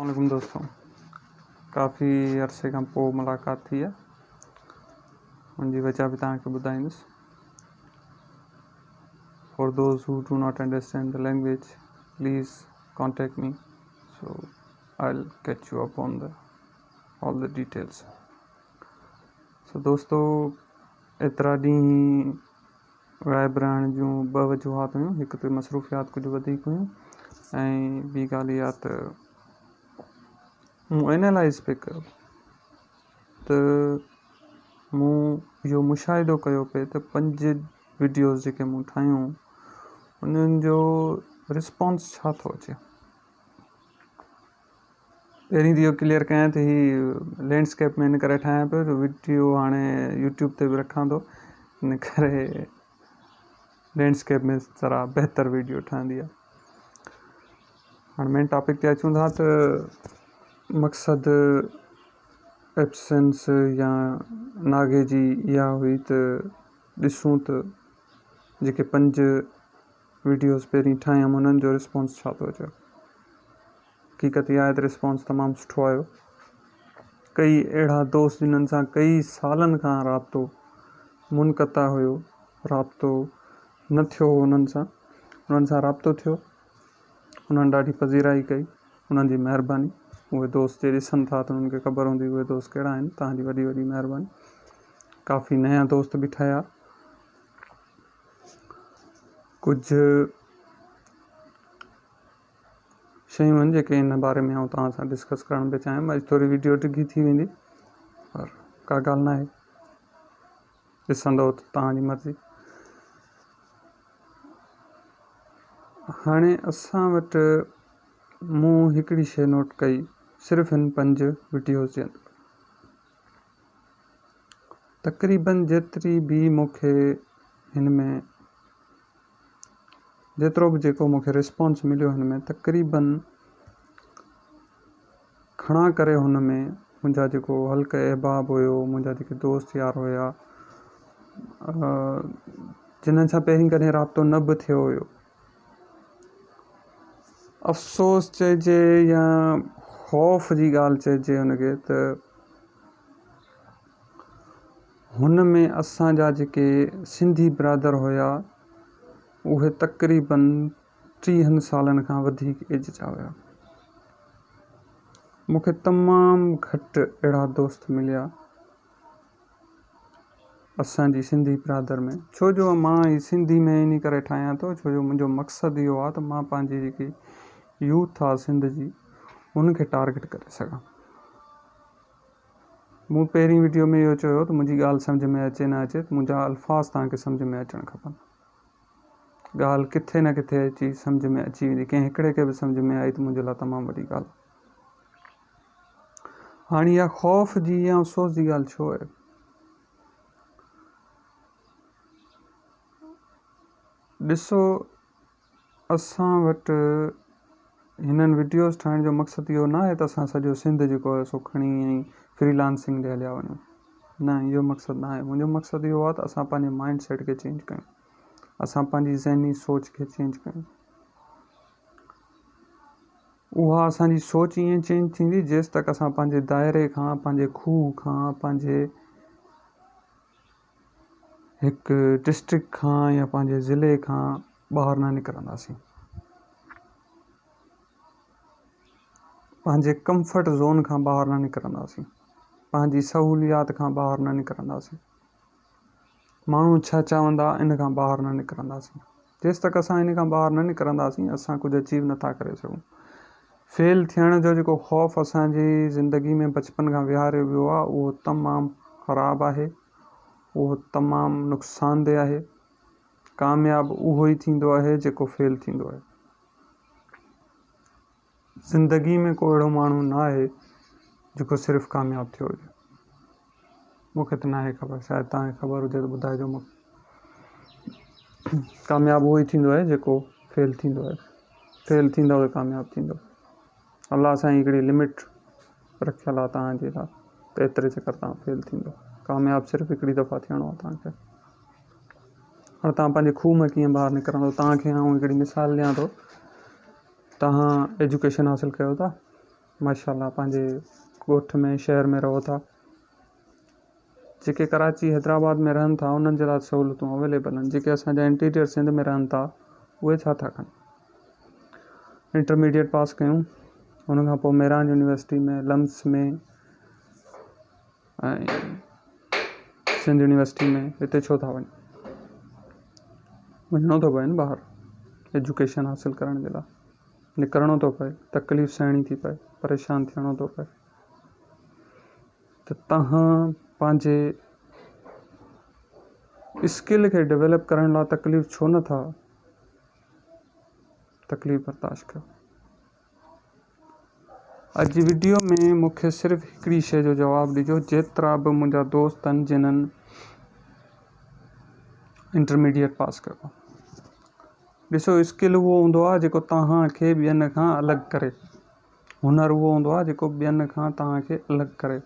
السلام عليڪم دوستو ڪافي عرصي کان پوء ملاقات ٿي آهي ان جي وجه به توهان کي ٻڌائيندس for those who do not understand the language please contact me so I'll catch you up on the all the details so دوستو ايترا ڏينهن غائب رهڻ جون ٻه وجوهات هيون، هڪ ته مصروفيات ڪجهه وڌيڪ هيون ۽ ٻي ڳالهه اها ته مون اينالائز پئي ڪيو ته مون اهو مشاهدو ڪيو پئي ته پنج وڊيوز جيڪي مون ٺاهيون انهن جو رسپانس ڇا ٿو اچي. پهرين ته اهو ڪليئر ڪيان ته هي لينڊسڪيپ ۾ ان ڪري ٺاهيان پيو جو وڊيو هاڻي يوٽيوب تي به رکان ٿو ان ڪري لينڊسڪيپ ۾ ذرا بهتر وڊيو ٺهندي آهي هاڻي مين ٽاپڪ تي اچون ٿا ته مقصد ايبسنس يا ناغي جي اها هئي ته ڏسون ته جيڪي پنج وڊيوز پهرين ٺاهيم انهن جو رسپانس ڇا ٿو اچي حقيقت اها آهي ته رسپانس تمام سٺو آيو. ڪئي اهڙا دوست جنھن سان ڪئي سالن کان رابطو منقطع هيو، رابطو نه ٿيو هو انھن سان، انھن سان رابطو ٿيو، انھن ڏاڍي پذيرائي ڪئي، انھن جي مھرباني. اهي دوست جي ڏسن ٿا ته انھن کي خبر هوندي اهي دوست ڪهڙا آهن، توهان جي وڏي وڏي مھرباني. ڪافي نيا دوست به ٺهيا. ڪجهه شيون آهن جيڪي ان باري ۾ آئون توهان سان ڊسڪس ڪرڻ پيو چاهيان اڄ ٿوري ويڊيو ڊگهي ٿي ويندي پر ڪا ڳالهه ناهي ڏسندو ته توهان جي مرضي هاڻي اسان وٽ مون هڪڙي شي نوٽ ڪئي صرف هن پنج ويڊيوز جي اندر تقريبن جيتري به مون کي هن ۾ جيترو به جيڪو مون کي رسپانس مليو هن ۾ تقريبن گهڻا ڪري هن ۾ منهنجا جيڪو حلقه احباب هيو منهنجا جيڪي دوست يار هيا جنھن سان پهرين ڪڏهن رابطو نه به ٿيو هيو افسوس چئجي يا خوف جي ڳالهه چئجي هن کي ته هن ۾ اسان جا جيڪي سنڌي برادر هيا اهي تقريبن ٽيهن سالن کان وڌيڪ ايج جا هيا. مون کي تمام گهٽ اهڙا دوست مليا اسان جي سنڌي برادر ۾ ڇو جو مان هي سنڌي ۾ انهي ڪري ٺاهيان ٿو ڇو جو منهنجو مقصد اهو آهي ته مان پنهنجي جيڪي يوٿ آهي سنڌ جي ان کي ٽارگيٽ ڪري سگهان. مون پهرين وڊيو ۾ اهو چيو ته منهنجي ڳالهه سمجهه ۾ اچي نه اچي منهنجا الفاظ توهان کي سمجهه ۾ اچڻ کپن. ڳالهه ڪٿي نه ڪٿي اچي سمجهه ۾ اچي ويندي ڪنهن هڪڙي کي به سمجهه ۾ آئي ته منهنجي لاء تمام وڏي ڳالهه. هاڻي اها خوف جي يا افسوس جي ڳالهه ڇو آهي؟ ڏسو اسان وٽ هنن وڊيوز ٺاهڻ جو مقصد اهو نه آهي ته اسان سڄو سنڌ جيڪو آهي سو کڻي ۽ فري لانسنگ ڏي هليا وڃون نه اهو مقصد نه آهي منهنجو مقصد اهو آهي ته اسان پنهنجي مائنڊ سيٽ کي چينج ڪيون اسان پنهنجي ذهني سوچ کي چينج ڪيون اها اسان جي سوچ ائين چينج ٿيندي جيستڪ اسان پنهنجي دائري کان پنهنجي کوهه کان پنهنجي هڪ ڊسٽرڪٽ کان يا پنهنجي ضلعي کان ٻاهر نه نڪرنداسين. پنهنجي ڪمفرٽ زون کان ٻاهر نه نڪرنداسين. پنهنجي سهوليات کان ٻاهر نه نڪرنداسين. ماڻهو ڇا چوندا ان کان ٻاهر نه نڪرنداسين. جيستڪ اسان ان کان ٻاهر نه نڪرنداسين اسان ڪجهه اچيو نه ٿا ڪري سگهون. فيل ٿيڻ جو جيڪو خوف اسان جي زندگي ۾ بچپن کان ويهاريو ويو آهي اهو تمام خراب آهي اهو تمام نقصان ده آهي. ڪامياب اهو ئي ٿيندو آهي جيڪو فيل ٿيندو آهي. زندگي ۾ ڪو اهڙو ماڻهو نه آهي جيڪو صرف ڪامياب ٿيو هجي. مون کي ته ناهي خبر شايد توهان کي خبر هجي ته ٻڌائجو مون کي. ڪامياب اهو ئي ٿيندو آهي جيڪو فيل ٿيندو آهي. فيل ٿيندو ته ڪامياب ٿيندو. الله سائين هڪڙي لمٽ رکيل آهي توهان جي لاء ته ايتري چڪر توهان فيل ٿيندو. ڪامياب صرف هڪڙي دفعا ٿيڻو آهي توهان کي. هاڻي توهان پنهنجي کوهه مان ڪيئن ٻاهر نڪرندو توهان کي آئون هڪڙي مثال ڏيان ٿو توهان ايجوڪيشن حاصل ڪيو ٿا ماشاء الله پنهنجي ڳوٺ ۾ شهر ۾ رهو ٿا. جيڪي ڪراچي حيدرآباد ۾ رهن ٿا انهن جي لاء سهولتون اويليبل آهن، جيڪي اسان جا انٽيريئر سنڌ ۾ رهن ٿا اهي ڇا ٿا ڪن؟ انٽرميڊيٽ پاس ڪيون ان کان پوء ميران يونيورسٽي ۾ لمس ۾ ۽ سنڌ يونيورسٽي ۾ هتي ڇو ٿا وڃن؟ وڃڻو ٿو پئي نه ٻاهر ايجوڪيشن حاصل ڪرڻ جي لاء نڪرڻو ٿو پئي تڪليف سهڻي ٿي پئي پريشان ٿيڻو ٿو پئي. ته توهان پنهنجي اسڪل کي ڊولپ ڪرڻ لاء تڪليف ڇو نه ٿا تڪليف برداشت ڪيو. اڄ جي وڊيو ۾ مون کي صرف هڪڙي شيء جو جواب ڏجو جيترا به منهنجا دوست آهن جنھن انٽرميڊيٽ پاس ڪيو آهي ڏسو اسڪل اهو هوندو آهي جيڪو توهان کي ٻين کان الڳ ڪري. هنر اهو هوندو آهي جيڪو ٻين کان توهان کي الڳ ڪري.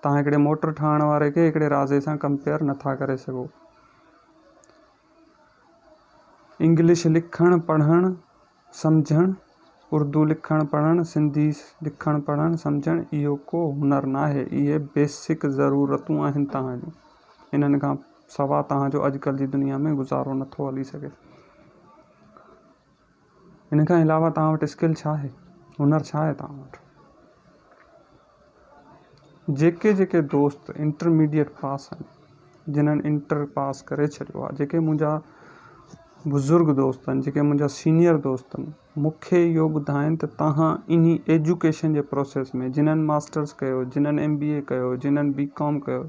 توهان هڪڙي موٽر ٺاهڻ واري کي هڪڙي رازي سان ڪمپيئر نٿا ڪري سگهو. انگلش لکڻ پڙهڻ سمجهڻ، اردو لکڻ پڙهڻ، سنڌي لکڻ پڙهڻ سمجهڻ اهو ڪو هنر ناهي. اهي بيسڪ ضرورتون آهن توهان جون. انهن کان سوا توهان جو اڄڪلهه جي دنيا ۾ گذارو نٿو هلي سگهي. ان کان علاوه توهان وٽ اسڪل ڇا آهي؟ هنر ڇا آهي توهان وٽ؟ جيڪي جيڪي دوست انٽرميڊيٽ پاس آهن جنھن انٽر پاس ڪري ڇڏيو آهي جيڪي منهنجا بزرگ دوست آهن جيڪي منهنجا سينئر دوست آهن مون کي اهو ٻڌائين ته توهان انهي ايجوڪيشن جي پروسيس ۾ جنھن ماسٽرس ڪيو جنھن ايم بي اي ڪيو جنھن بي ڪام ڪيو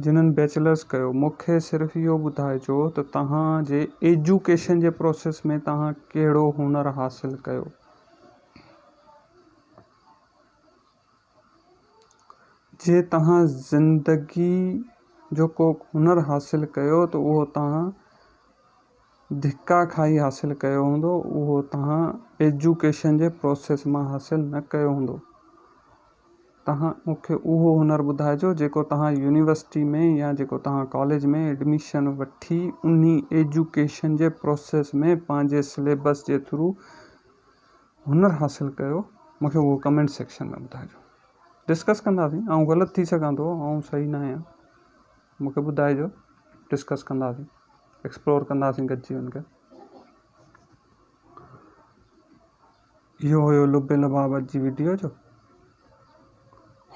جنھن بيچلرس ڪيو مون کي صرف اهو ٻڌائجو ته توهان جي ايجوڪيشن جي پروسيس ۾ توهان ڪهڙو هنر حاصل ڪيو. جي توهان زندگي جو ڪو هنر حاصل ڪيو ته اهو توهان ڌڪا کائي حاصل ڪيو هوندو اهو توهان ايجوڪيشن جي پروسيس مان حاصل نه ڪيو هوندو. توهان مون کي اهو هنر ٻڌائجو جيڪو توهان يونيورسٽي ۾ يا جيڪو توهان ڪاليج ۾ ايڊميشن وٺي انهي ايجوڪيشن جي پروسيس ۾ پنهنجي سليبس جي ٿرو هنر حاصل ڪيو مون کي اهو ڪمينٽ سيڪشن ۾ ٻڌائجو ڊسڪس ڪنداسين آئون غلط ٿي سگهان ٿو آئون صحيح نه آهيان مون کي ٻڌائجو ڊسڪس ڪنداسين ايڪسپلور ڪنداسين گڏجي ان کي. اهو هيو لب لباب اڄ جي وڊيو جو.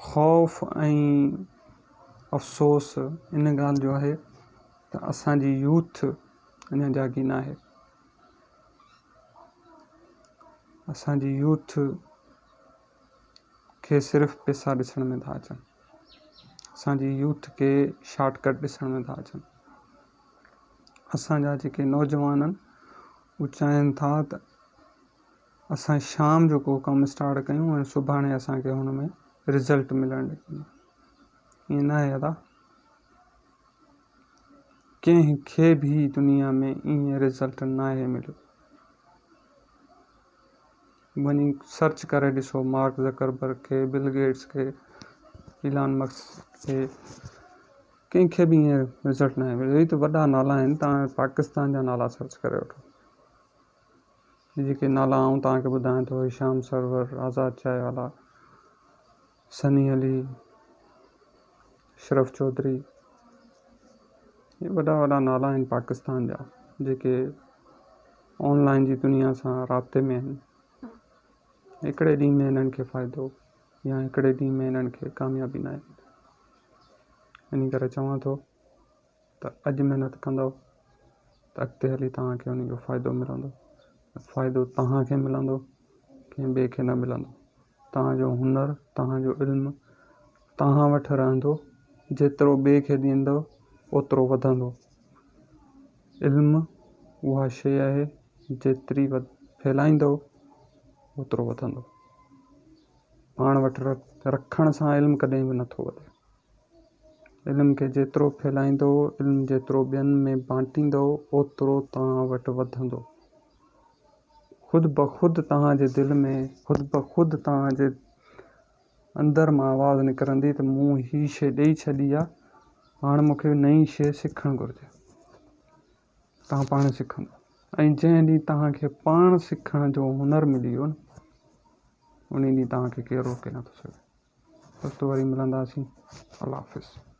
خوف ۽ افسوس ان ڳالهه جو آهي ته اسان جي يوٿ اڃا جاڳي ناهي. اسان جي يوٿ کي صرف پئسا ڏسڻ ۾ ٿا اچن. اسان جي يوٿ کي شارٽ ڪٽ ڏسڻ ۾ ٿا اچن. اسان جا جيڪي نوجوان آهن هو چاهين ٿا ته اسان شام جو ڪو ڪم اسٽارٽ ڪيون ۽ سڀاڻي اسان کي هن ۾ رزلٽ ملڻ لڳي ائين نه آهي ادا ڪنهن کي به دنيا ۾ ائين رزلٽ ناهي مليو وڃي سرچ ڪري ڏسو مارڪ زڪربرگ کي بل گيٽس کي ايلان مسڪ کي ڪنهن کي به ائين رزلٽ ناهي مليو هي ته وڏا نالا آهن توهان پاڪستان جا نالا سرچ ڪري وٺو هي جيڪي نالا آئون توهان کي ٻڌايان ٿو هشام سرور آزاد چائي والا سني علي اشرف چوڌري هي وڏا وڏا نالا آهن پاڪستان جا جيڪي آن لائن جي دنيا سان رابطي ۾ آهن هڪڙي ڏينهن ۾ هنن کي فائدو يا هڪڙي ڏينهن ۾ هنن کي ڪاميابي ناهي ملي ان ڪري چوان ٿو ته اڄ محنت ڪندؤ ته اڳتي هلي توهان کي ان جو فائدو ملندو فائدو توهان کي ملندو ڪنهن ٻئي کي نه ملندو توهان جو هنر توهان جو علم توهان وٽ رهندو جيترو ٻئي کي ڏيندؤ اوترو وڌندو علم اها شيء آهي جيتري ڦهلائيندؤ اوترو وڌندو پاڻ وٽ رکڻ سان علم ڪڏهن به نٿو وڌي. علم کي جيترو ڦهلائيندؤ، علم جيترو ٻين ۾ بانٽيندؤ، اوترو توهان وٽ وڌندو. خود بخود توهان جي دل ۾ خود بخود توهان جي اندر مان آواز نڪرندي ته مون هي شيء ڏئي ڇڏي آ، هاڻ مون کي نئين شيء سکڻ گهرجي. توهان پاڻ سکندؤ ۽ جنهن ڏينهن توهان کي پاڻ سکڻ جو هنر ملي ويو نه. ان ڏينهن توهان کي ڪير روڪي نٿو سگهي. دوستو وري ملنداسين. الله حافظ.